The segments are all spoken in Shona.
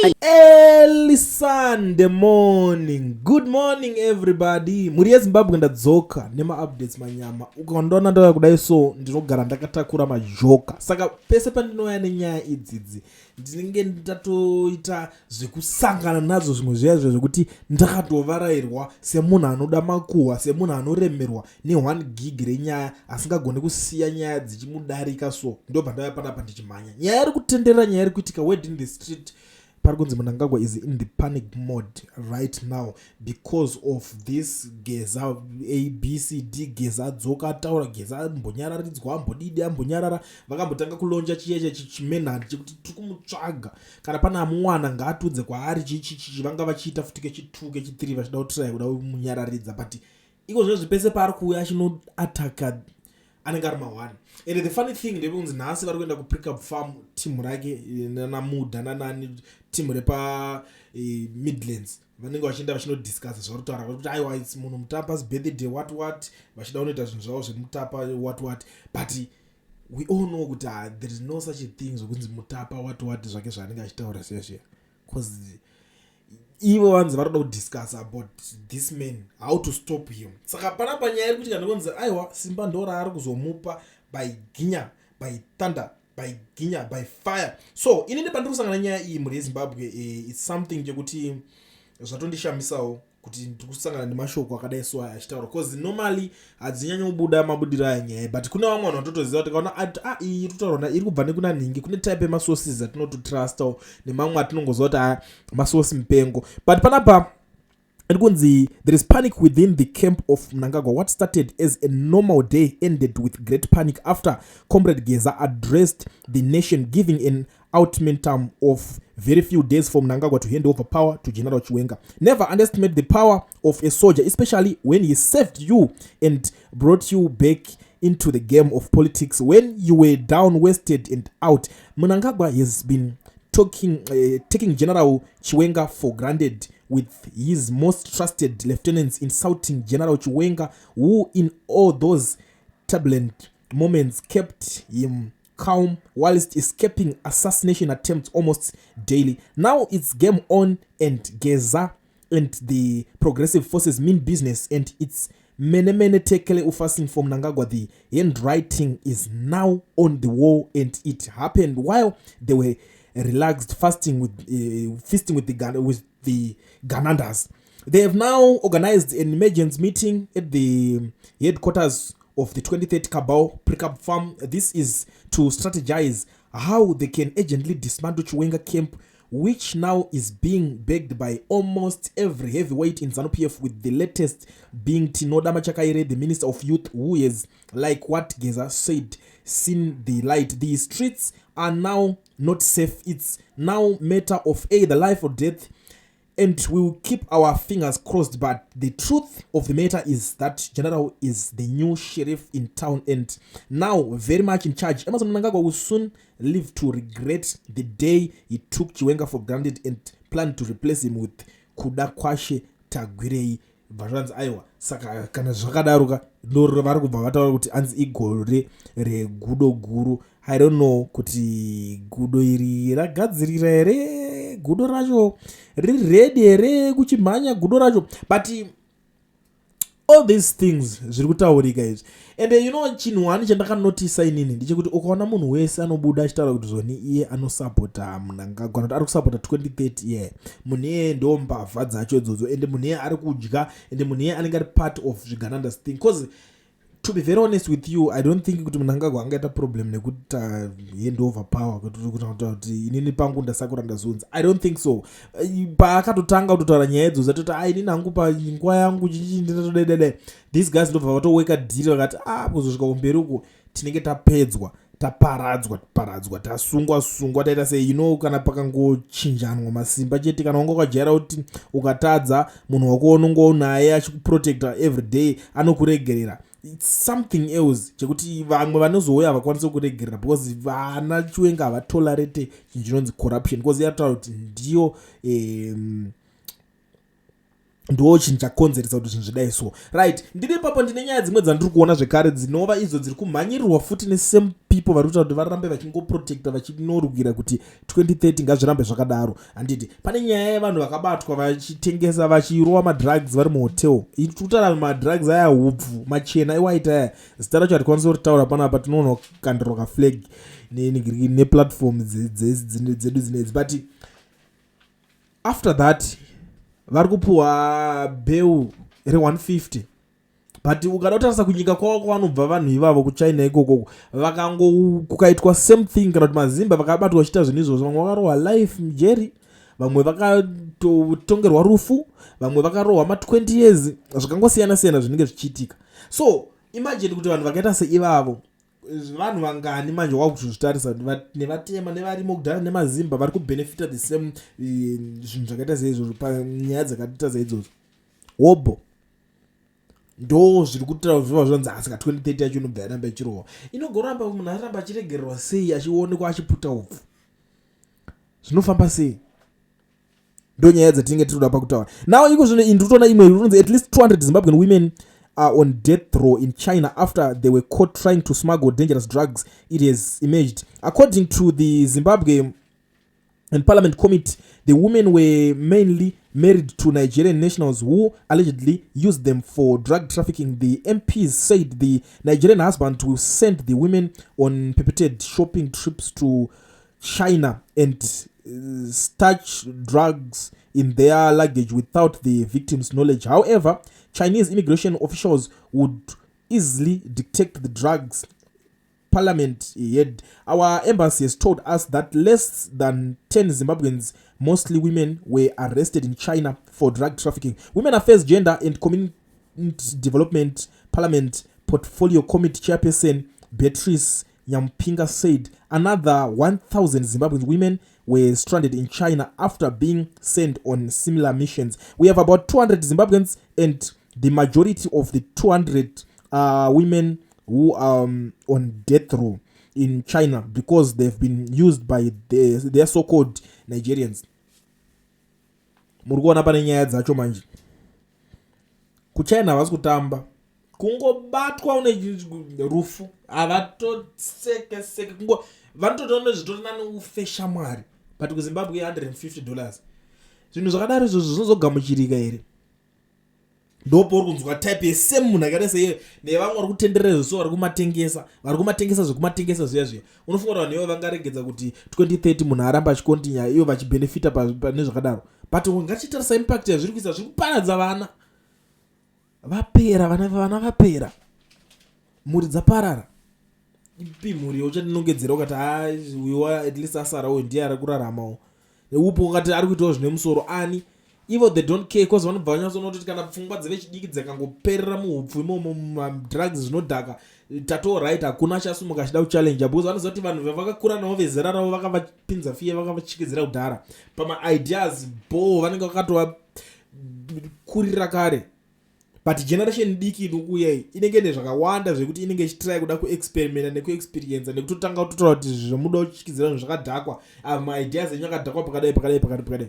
Early Sunday morning. Good morning, everybody. Mhuri yeZimbabwe, ndadzoka nemaupdates manyama. Ukandiona ndauya kudai so, ndinogara ndakatakura majoka. Saka pese pandinouya nenyaya idzidzi, ndinenge ndatoita zvekusangana nadzo, zvimwe zviya zviya zvekuti ndakatovarairwa semunhu anoda makuhwa, semunhu anoremerwa ne1 gig renyaya, asingagoni kusiya nyaya dzichimudarika. So ndobva ndauya panapa ndichimhanya. Nyaya iri kutenderera, nyaya iri kuitika, word in the street, pari kunzi Mnangagwa is in the panic mode right now because of this Geza ABCD. Geza adzoka, ataura. Geza ambonyararidzwa, ambodidi, ambonyarara. Vakambotanga kulauncha chiyeche chimenhandi chekuti tiri kumutsvaga, kana pane amuwana ngaatudze kwaari. Chichichichi vanga vachiita futi kechi2, kechi3, vachida kutraya kuda kumunyararidza. But iko zvinozvi, pese paari kuuya achinoataka, anenge ari ma1. And the funny thing ndekunzi nhasi vari kuenda kuPrecabe Farm, timu rake nanaMudha nanani, timu repa Midlands. Vanenge vachienda vachinodiscussa zvavari kutaura kuti aiwa, it's munhu Mutapa's birthday, what what, vachida kunoita zvinhu zvavo zvemutapa, what what. But we all know kuti there is no such a thing zvokunzi Mutapa, what what, zvake zvaanenge achitaura zviya zviya, because ivo vanzi vari kuda kudiscuss about this man, how to stop him. Saka panapa nyaya iri kuitika ndekunzi aiwa, simba ndo raari kuzomupa by ginya, by thunder, by ginya, by fire. So inini pandiri kusangana nyaya iyi, mhuri yeZimbabwe, it's something chekuti zvatondishamisawo kuti ndiri kusangana nemashoko akadai so aya achitaura, because normally hadzinyanyi kubuda mabudiro aya nyaya. But kune vamwe vanhu vatotoziva kuti kaona ati, ah, iyi iri kutaurwa iri kubva nekuna nhingi. Kune type yemasources atinototrustawo nemamwe atinongoziva kuti aya masource mupengo. But panapa iri kunzi there is panic within the camp of Mnangagwa. What started as a normal day ended with great panic after Comrade Geza addressed the nation, giving an ultimatum of very few days for Mnangagwa to hand over power to General Chiwenga. Never underestimate the power of a soldier, especially when he saved you and brought you back into the game of politics when you were down, wasted and out. Mnangagwa has been taking General Chiwenga for granted, with his most trusted lieutenants insulting General Chiwenga, who in all those turbulent moments kept him calm whilst escaping assassination attempts almost daily. Now it's game on, and Geza and the progressive forces mean business, and it's mene mene tekele upharsin for Mnangagwa. The handwriting is now on the wall, and it happened while they were relaxed, fasting with feasting with the Ganandas. They have now organized an emergency meeting at the headquarters of the 23rd Cabal, Precabe Farm. This is to strategize how they can urgently dismantle Chiwenga camp, which now is being backed by almost every heavyweight in ZANU-PF, with the latest being Tinoda Machakaire, the Minister of Youth, who is, like what Geza said, seen the light. The streets are now not safe. It's now matter of either life or death, and we will keep our fingers crossed. But the truth of the matter is that General is the new sheriff in town and now very much in charge. Emmerson Mnangagwa will soon live to regret the day he took Chiwenga for granted and planned to replace him with Kudakwashe Tagwirei. Bva zvanzi aiwa, saka kana zvakadaro ka, ndo vari kubva vataura kuti anzi igore regudo guru. I don't know kuti gudo iri ragadzirira here, gudo racho riri ready here kuchimhanya gudo racho. But all these things zviri kutaurika izvi, and chinhu one chandakanotisa inini ndechekuti ukaona munhu wese anobuda achitaura kuti zvoni iye anosapota Mnangagwa, kuti ari kusapota 2030, iye munhu iyeye ndo mbavha dzacho idzodzo, ende munhu iyeye ari kudya, ende munhu iyeye anenge ari part of zviganandas thing. Because to be very honest with you, I don't think kuti Mnangagwa angaita problem nekuti hand over power, kuti inini pangu ndasakura ndazunza. I don't think so. Paakatotanga kutotaura nyaya idzodzo, atoti a inini hangu panguva yangu chichindatodedede, these guys ndobva vatoweka dhiri, vakati a ah, kuzosvika kumberi uku tinenge tapedzwa, taparadzwa, paradzwa, tasungwa sungwa, taita sei. Kana pakangochinjanwa masimba chete, kana wanga wakajaira kuti ukatadza munhu wako unonge unaye achikuprotecta every day, anokuregerera, it's something else chekuti vamwe vanozouya havakwanisi kuregerera, because vana Chiwenga havatolerate chinhu chinonzi corruption, because yataura kuti ndiyo Ndo chinhu chakonzeresa kuti zvinhu zvidai. So right, ndiri ipapo, ndine nyaya dzimwe dzandiri kuona zvekare dzinova idzo dziri kumhanyirirwa futi nesame people vari kuita kuti varambe vachingoprotecta, vachinorwira kuti 2030 ngazvirambe zvakadaro, handiti? Pane nyaya yevanhu vakabatwa vachitengesa, vachirova madrugs vari muhotel. Kutaura madrugs aya, hupfu machena ewhite aya, zita racho hatikwanisi kuritaura panapa, tinoona kukandirwa kaflag neplatform dzedu dzinedzi. But after that vari kupuhwa bail re150. But ukada kutarisa kunyika kwavo kwavanobva vanhu ivavo, kuChina ikoko, vakango kukaitwa same thing, kana kuti mazimba vakabatwa vachiita zvinhu izvozvo, vamwe vakarohwa life mujeri, vamwe vakatotongerwa rufu, vamwe vakarohwa ma20 years, zvakangosiyana siyana zvinenge zvichiitika. So imagine kuti vanhu vakaita seivavo, vanhu vangani manje wakutozvitarisa, nevatema nevarimo kudhara nemazimba vari kubenefita the same zvinhu zvakaita seizvozvo panyaya dzakaita seidzodzo. Wobo ndo zviri kutaura zviva zvonzi, asika 2030 yacho inobva yaramba ichirohwa, inogoramba, munhu aramba achiregererwa sei, achionekwa achiputa upfu? Zvinofamba sei? Ndo nyaya dzatinenge tiri kuda pakutaura. Now iko zvino ndiri kutoona imwe inonzi at least 200 Zimbabwean women are on death row in China after they were caught trying to smuggle dangerous drugs, it has emerged. According to the Zimbabwe and Parliament Committee, the women were mainly married to Nigerian nationals who allegedly used them for drug trafficking. The MPs said the Nigerian husband will send the women on purported shopping trips to China and stash drugs in their luggage without the victim's knowledge. However, Chinese immigration officials would easily detect the drugs. Parliament head, "Our embassy has told us that less than 10 Zimbabweans, mostly women, were arrested in China for drug trafficking." Women Affairs, Gender and Community Development Parliament Portfolio Committee Chairperson Beatrice Nyampinga said another 1000 Zimbabwean women were stranded in China after being sent on similar missions. "We have about 200 Zimbabweans, and the majority of the 200 are women who are on death row in China because they've been used by their so-called Nigerians." Muri kuona pane nyaya dzacho manje. KuChina havasi kutamba, kungobatwa une rufu, havatosekeseke, kungo vanototoona zvitori nani ufe shamwari. But kuZimbabwe $150, zvinhu zvakadaro izvozvo zvinozogamuchirika here? Ndopauri kunzwa type yesame munhu akaita seiye nevamwe vari kutenderera zviso, vari kumatengesa, vari kumatengesa zvekumatengesa zviya zviya. Unofunga kuti vanhu ivo vangaregedza kuti 2030 munhu aramba achikontinya, ivo vachibhenefita pane zvakadaro? But ngatichitarisa impact yazviri kuisa, zviri kuparadza vana, vapera vana, vana vapera, mhuri dzaparara. Ipi mhuri yauchatinongedzera ukati, "Ha, uyu at least asara, uyu ndiye ari kuraramawo"? Neupo ukati ari kuitawo zvine musoro ani? Ivo they don't care, cause vanobva vanyatsoona kuti kana pfungwa dzevechidiki dzakangoperera muupfu imomo, mumadrugs, zvinodhaka, tato right, hakuna achasumuka achida kuchallenge, because vanoziva kuti vanhu vavakakura navo vezera ravo vakavapinza fiye, vakavachikidzira kudhara pamaideas bo, vanenge vakatovakurira kare. But generation diki inokuuya iyi inenge ine zvakawanda zvekuti inenge ichitry kuda kuexperimenta nekuexperiensa nekutotanga kutotaura kuti zvamuda kuchikidzira zvinhu zvakadhakwa, ava maideas enyu akadhakwa pakadai, pakadai, pakadai, pakadai.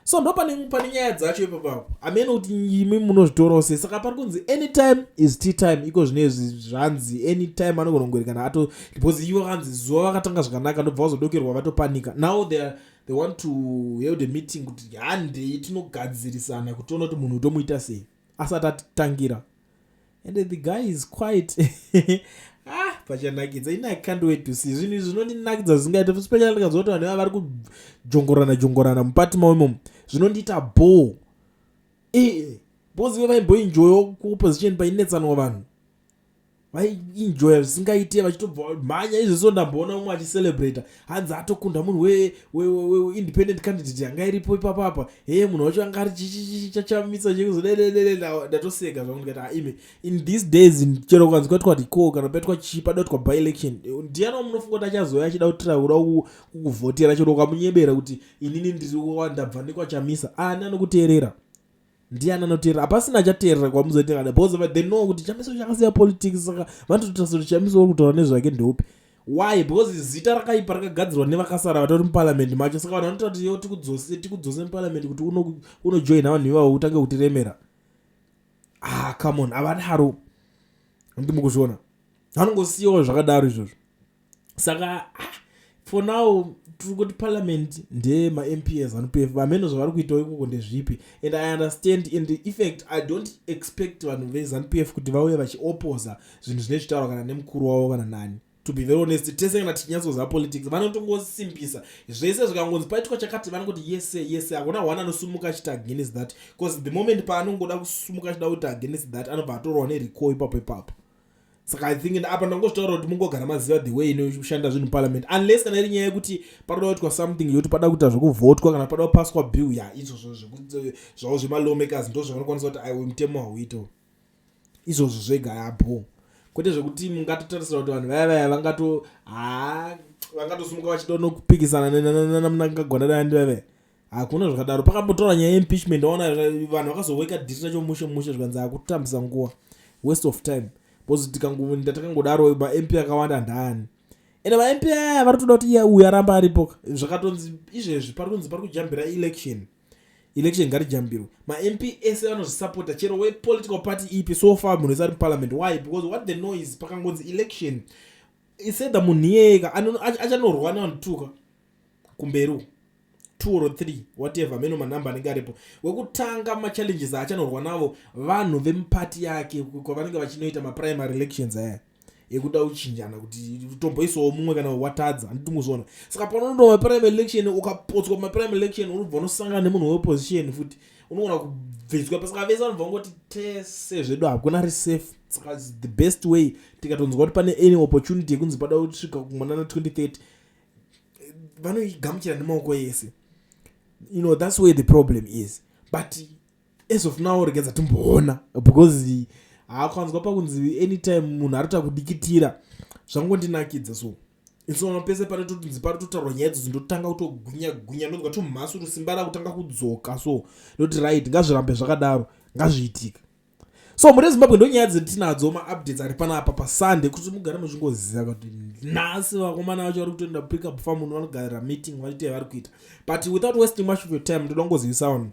So ndo pane nyaya dzacho ipapapo. Hamene kuti imi munozvitorawo sei. Saka pari kunzi anytime is tea time iko zvinezvi, zvanzi anytime anogona kungoerekana ato, because ivo kanzi zuva vakatanga zvakanaka, ndobva vazodokerwa, vatopanika. Now they want to hold a meeting kuti handei tinogadzirisana, kutiona kuti munhu tomuita sei asati atitangira. And the guy is quite, ah, pachanakidza. Ini I can't wait to see. Zvinhu izvi zvinondinakidza zvisingaite, especially ndikazwa kuti vanhu ava vari kujongorana jongorana mupati mavo imomo, zvinondiita bore ee, because ivo vaimboenjoyawo kuopposition painetsanwa vanhu, vaienjoya zvisingaite, vachitobva mhanya izvo. So ndamboona umwe achicelebrata, hanzi atokunda munhu weindependent candidate anga iripo ipapapa. He, munhu wacho anga ari chichachamisa chekuzodededede. Ndatoseka zvangu, ndikati, "Aime, in these days chero kukanzi kwaitwa recall kana paitwa chii, padoitwa by election, ndiani wamunofunga kuti achazouya achida kutira kuda kukuvhotera chero ukamunyebera kuti inini ndiri ndabva nekwachamisa?" Ani anokuteerera? Ndiani anoteerera? Hapasina achateerera kwamuzoita kana, because they know kuti Chamiso chakasiya politics. Saka vanototarisa kuti Chamiso uri kutaura nezvake ndeupi. Why? Because zita rakaipa rakagadzirwa nevakasara vatori muparliament macho. Saka vanhu vanoita kuti yo tikudzose, tikudzose muparliament kuti unojoina vanhu ivavo utange kutiremera. Ah, come on, havadaro. Ndimukuzviona, vanongosiyawo zvakadaro izvozvo. Saka for now tiri kuti parliament ndemaMP eZANU PF. Vamene zvavari kuitawo ikoko ndezvipi? And I understand, in the effect I don't expect vanhu veZANU PF kuti vauye vachioposa zvinhu zvine zvitaurwa kana nemukuru wavo kana nani. To be very honest, tese kana tichinyatsoziva politics, vanotongosimbisa zvese. Zvikangonzi paitwa chakati, vanongoti yes. Hakuna one anosumuka achiti against that, because the moment paanongoda kusumuka achida kuti against that, anobva atorwa nerecall ipapo ipapo. Saka I think apa ndangozvitaura kuti mungogara maziva the way inoshanda zvinhu muparliament, unless kana iri nyaya yekuti paroda kuitwa something yekuti pada kuita zvekuvhotwa kana pada kupaswa bill ya izvozvo zvavo zvemalawmakers, ndo zvavanokwanisa kuti aiwe, mutemo hauito izvozvo zvega yabo, kwete zvekuti mungatotarisira kuti vanhu vaya vaya vangato ha vangatosimuka vachida nokupikisana naMnangagwa nadandi vaya vaya. Hakuna zvakadaro. Pakambotaura nyaya yeimpeachment, waona vanhu vakazoweka dhiri racho mushe mushe, zvikanzi akutambisa nguva, waste of time, because tikangoenda takangodaro, maMP akawanda ndaani? Ende maMP aya vari kutoda kuti iye uyu aramba aripo. Zvakatonzi izvezvi pari kunzi pari kujambira election, election ngarijambirwe. MaMP ese vanozvisapota, chero wepolitical party ipi, so far munhu wese ari muparliament. Why? Because what they know is pakangonzi election, isedha munhu iyeyeka achanorwa nevanhu tuka kumberi uku, two or three, whatever meno manhamba anenge aripo. Wekutanga, machallenges aachanorwa navo vanhu vemupati yake kwavanenge vachinoita maprimary elections aya ekuda kuchinjana kuti tomboisawo mumwe kana watadza, handiti muzviona? Saka panondo maprimary election, ukapotswa maprimary election, unobva unosangana nemunhu weopposition futi, unogona kubviswa. Saka vese vanobva vangoti tese zvedu hakuna resafe. Saka the best way, tikatonzwa kuti pane any opportunity yekunzi pada kusvika kumwana na2030, vanoigamuchira nemaoko ese. That's where the problem is. But as of now, regedza timboona, because haakwanzwa pakunzi anytime munhu ari kuta kudikitira, zvangondinakidza. So insoona pese panototinzi pari totaurwa nyaya idzodzo, ndotanga kutogwinya gwinya, ndonzwa tumhasuru, simba rakutanga kudzoka. So ndoti right, ngazvirambe zvakadaro, ngazviitika. So mune Zimbabwe, ndo nyaya dzetinadzo, maupdates ari panapa paSunday, kuti mugare muchingoziva kuti nhasi vakomana vacho vari kutoenda pick up farm, vanogarira meeting, vachiita yavari kuita. But without wasting much of your time, ndoda kungozivisa vanhu,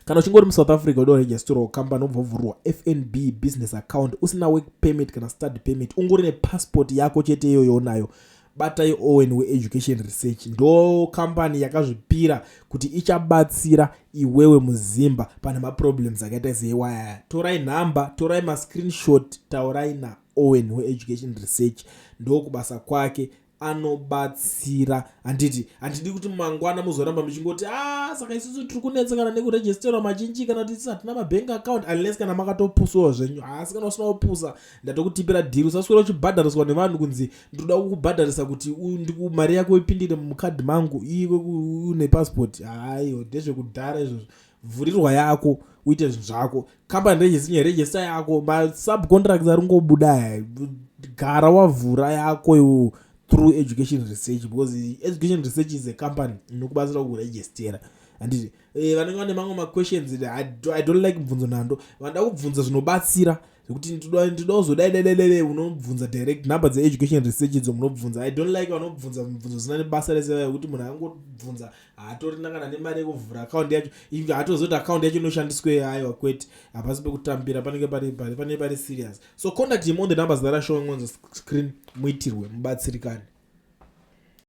kana uchingori muSouth Africa, uda kuregisterwa kambani, wobva wavhurwa FNB business account, usina work permit kana study permit, ungori nepassport yako chete iyoyo unayo, batai Owen weEducation Research. Ndo kambani yakazvipira kuti ichabatsira iwewe muzimba pane maproblems akaita seiwaya. Torai nhamba, torai mascreenshot, taurai naOwen weEducation Research. Ndokubasa kwake, anobatsira, handiti? Handidi kuti mangwana muzoramba muchingoti, "A ah, saka isusu tiri kunetsekana nekuregisterwa machinji," kana kuti isusu hatina mabank account, unless kana makatopusawo zvenyu. Asi kana usina kupusa, ndatokutipira dhiri. Usaswera uchibhadhariswa nevanhu kunzi ndinoda kukubhadharisa kuti mari yako ipindire mukadhi mangu iwe une passport. Haiyo, ndezvekudhara izvozvo. Vhurirwa yako, uite zvinhu zvako. Company register, register yako. Masubcontracts ari ngobuda, gara wavhura yako iwo through Education Research, because Education Research is a company inokubatsira kuregistera, handiti? Vanenge vane mamwe maquestions, I don't like mubvunzo nhando. Vanoda kubvunza zvinobatsira, zvekuti ndinoda kuzodai dai dai dai, unobvunza direct number dzeEducation Research idzo munobvunza. I don't like vanobvunza mibvunzo zvisina nebasa rese, yekuti munhu angobvunza, haatorina kana nemari yekuvhura akaunti yacho, haatozoti akaunti yacho inoshandiswe. Aiwa, kwete, hapasi pekutambira, panenge pane pari serious. So contact him on the numbers that are showing on the screen, muitirwe, mubatsirikane.